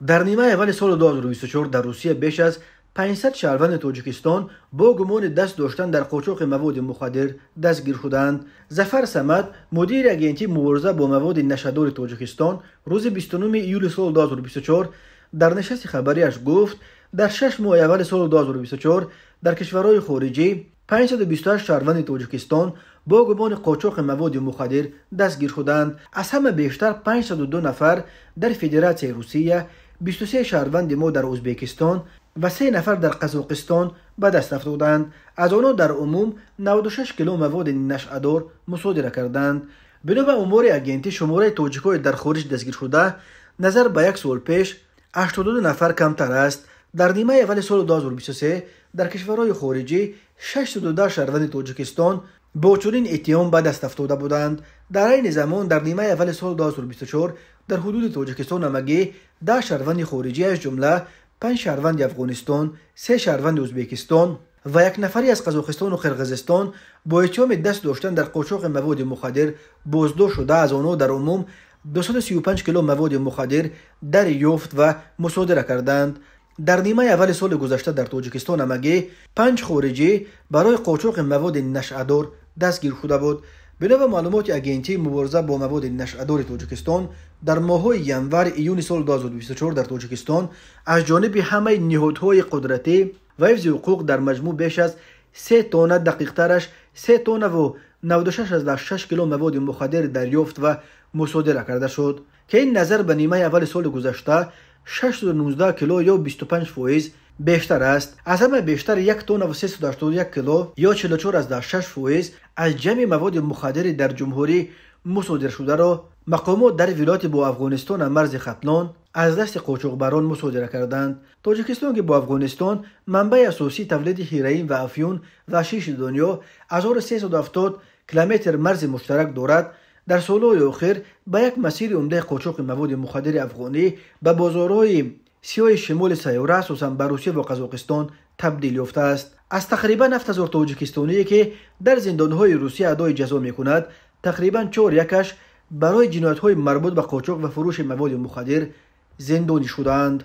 Дар нимаи аввали соли 2024 дар Русия беш аз 500 шаҳрванди Тоҷикистон бо гумони даст доштан дар қочоқи маводи мухаддир дастгир шуданд. Зафар Самад, мудири агентии мубориза бо маводи нашъадори Тоҷикистон, рӯзи 29 июли соли 2024 дар нишасти хабарияш гуфт, дар 6 моҳи аввали соли 2024 дар кишварҳои хориҷӣ 528 шаҳрванди Тоҷикистон бо гумони қочоқи маводи мухаддир дастгир шуданд. Аз ҳама бештар 502 нафар дар Федератсияи Русия, 23 шаҳрванди мо дар Ӯзбекистон ва 3 нафар дар Қазоқистон ба даст афтоданд. Аз онҳо дар умум 96 кило маводи нашъадор мусодира карданд. Бино ба омори агентӣ, шумораи тоҷикҳои дар хориҷ дастгиршуда назар ба як сол пеш 82 нафар камтар аст. Дар нимаи аввали соли 2023 дар кишварҳои хориҷӣ 610 шаҳрванди Тоҷикистон бо чунин иттиҳом ба даст афтода буданд. Дар айни замон дар нимаи аввали соли 2024 дар ҳудуди Тоҷикистон ҳамагӣ 10 шаҳрванди хориҷӣ, аз ҷумла 5 шаҳрванди Афғонистон, 3 шаҳрванди Ӯзбекистон ва як нафари аз Қазоқистону Қирғизистон бо иттиҳоми даст доштан дар қочоқи маводи мухаддир боздошт шуда, аз онҳо дар умум 235 кило маводи мухаддир дарёфт ва мусодира карданд. Дар нимаи аввали соли гузашта дар Тоҷикистон ҳамагӣ 5 хориҷӣ барои қочоқи маводи нашъадор дастгир шуда буд. Бино ба маълумоти агентии мубориза бо маводи нашъадори Тоҷикистон, дар моҳҳои январ июни соли 2024 дар Тоҷикистон аз ҷониби ҳамаи ниҳодҳои қудратӣ ва ҳифзи ҳуқуқ дар маҷмӯъ беш аз 3 тонна, дақиқтараш 3 тоннаву 96,6 кило маводи мухаддир дарёфт ва мусодира карда шуд, ки ин назар ба нимаи аввали соли гузашта 619 кило ё 25% бештар аст. Аз ҳама бештар 1 тоннаву 381 кило ё 44,6% аз ҷамъи маводи мухаддири дар ҷумҳурӣ мусодиршударо мақомот дар вилояти бо Афғонистон марзи Хатлон аз дасти қочоқбарон мусодира карданд. Тоҷикистон, ки бо Афғонистон манбаи асосии тавлиди ҳероин ва афюн ва шиши дунё 1370 километр марзи муштарак дорад, дар солҳои охир ба як масири умдаи қочоқи маводи мухаддири афғонӣ ба бозорҳои сиёҳи шимоли сайёра, асосан ба Русия ва Қазоқистон табдил ёфтааст. Аз тақрибан 7000 тоҷикистоние, ки дар зиндонҳои Русия адои ҷазо мекунад, тақрибан 4 якаш барои ҷиноятҳои марбут ба қочоқ ва фурӯши маводи мухаддир зиндонӣ шудаанд.